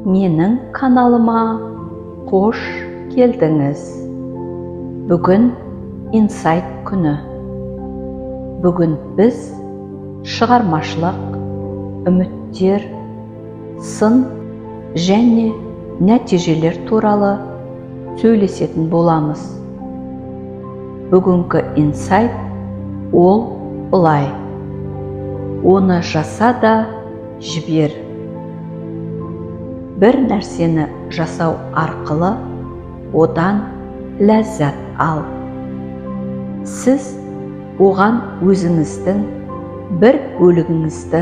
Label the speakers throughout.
Speaker 1: Менің каналыма қош келдіңіз. Бүгін инсайт күні. Бүгін біз шығармашылық, үміттер, сын және нәтижелер туралы сөйлесетін боламыз. Бүгінгі инсайт ол былай: оны жаса да жібер. Бір нәрсені жасау арқылы одан ләззат ал. Сіз оған өзіңіздің бір бөлігіңізді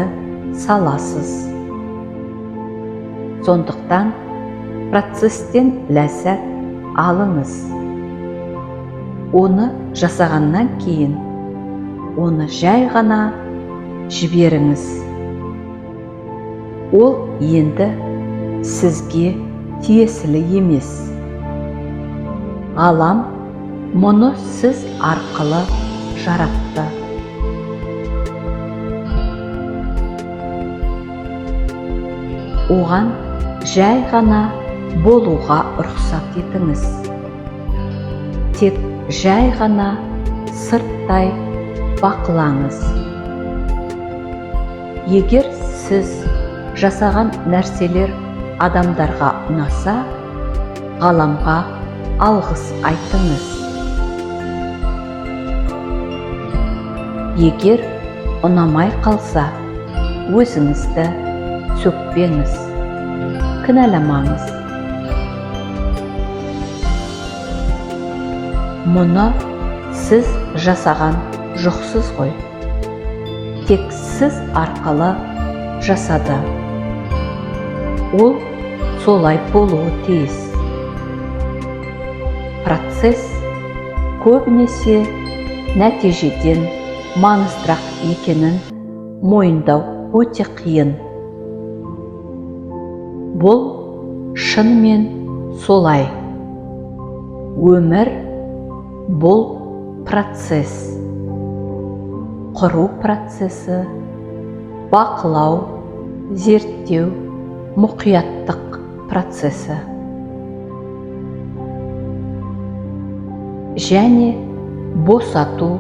Speaker 1: саласыз. Сондықтан процесстен ләззат алыңыз. Оны жасағаннан кейін оны жай ғана жіберіңіз. Ол енді сізге тиесілі емес. Ғалам мұны сіз арқылы жаратты. Оған жай ғана болуға рұқсат етіңіз. Тек жай ғана сырттай бақылаңыз. Егер сіз жасаған нәрселер адамдарға ұнаса, ғаламға алғыс айтыңыз. Егер ұнамай қалса, өзіңізді сөкпеңіз, кінәламаңыз. Мұны сіз жасаған жоқсыз ғой. Тек сіз арқылы жасады. Ол солай болуы тиіс. Процесс көбінесе нәтижеден маңыздырақ екенін мойындау өте қиын. Бұл шынымен солай. Өмір бұл процесс. Құру процесі, бақылау, зерттеу, мұқияттық процесі. Және босату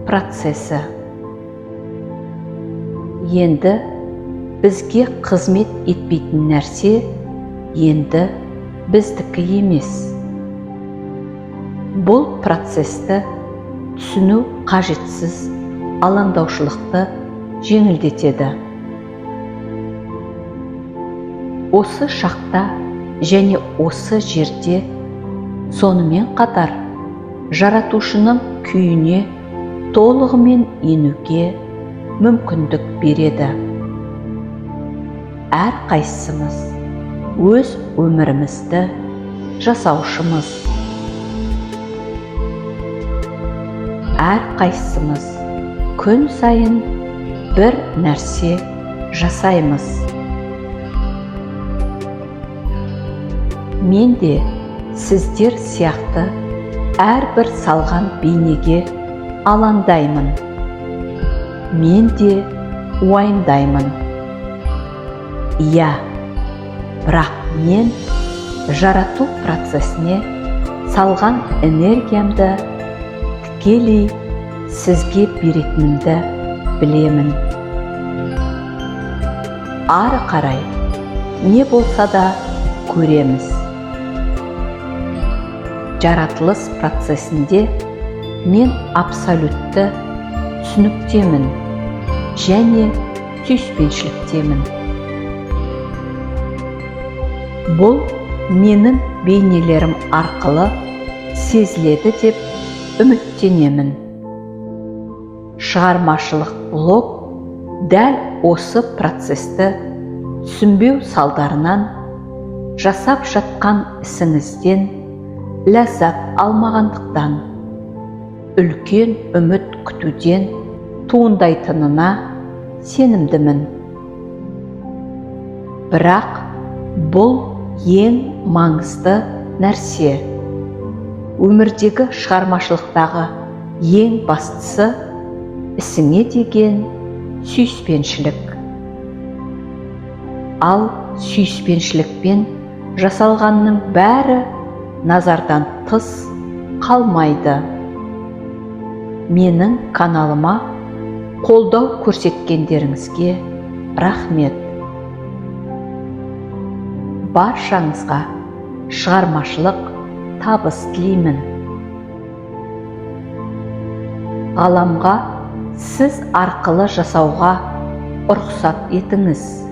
Speaker 1: процесі. Енді бізге қызмет етпейтін нәрсе енді біздікі емес. Бұл процесті түсіну қажетсіз алаңдаушылықты жеңілдетеді. Осы шақта және осы жерде, сонымен қатар жаратушының күйіне толығымен енуге мүмкіндік береді. Әрқайсымыз өз өмірімізді жасаушымыз. Әрқайсымыз күн сайын бір нәрсе жасаймыз. Мен де сіздер сияқты әрбір салған бейнеге алаңдаймын. Мен де уайымдаймын. Иә, бірақ мен жарату процесіне салған энергиямды тікелей сізге беретінімді білемін. Ары қарай не болса да көреміз. Жаратылыс процесінде мен абсолютті түсініктемін және сүйіспеншіліктемін. Бұл менің бейнелерім арқылы сезіледі деп үміттенемін. Шығармашылық блок дәл осы процесті түсінбеу салдарынан жасап жатқан ісіңізден ләззат алмағандықтан үлкен үміт күтуден туындайтынына сенімдімін. Бірақ бұл ең маңызды нәрсе. Өмірдегі шығармашылықтағы ең бастысы ісіңе деген сүйіспеншілік. Ал сүйіспеншілікпен жасалғанның бәрі назардан тыс қалмайды. Менің каналыма қолдау көрсеткендеріңізге рахмет. Баршаңызға шығармашылық табыс тілеймін. Ғаламға сіз арқылы жасауға рұқсат етіңіз.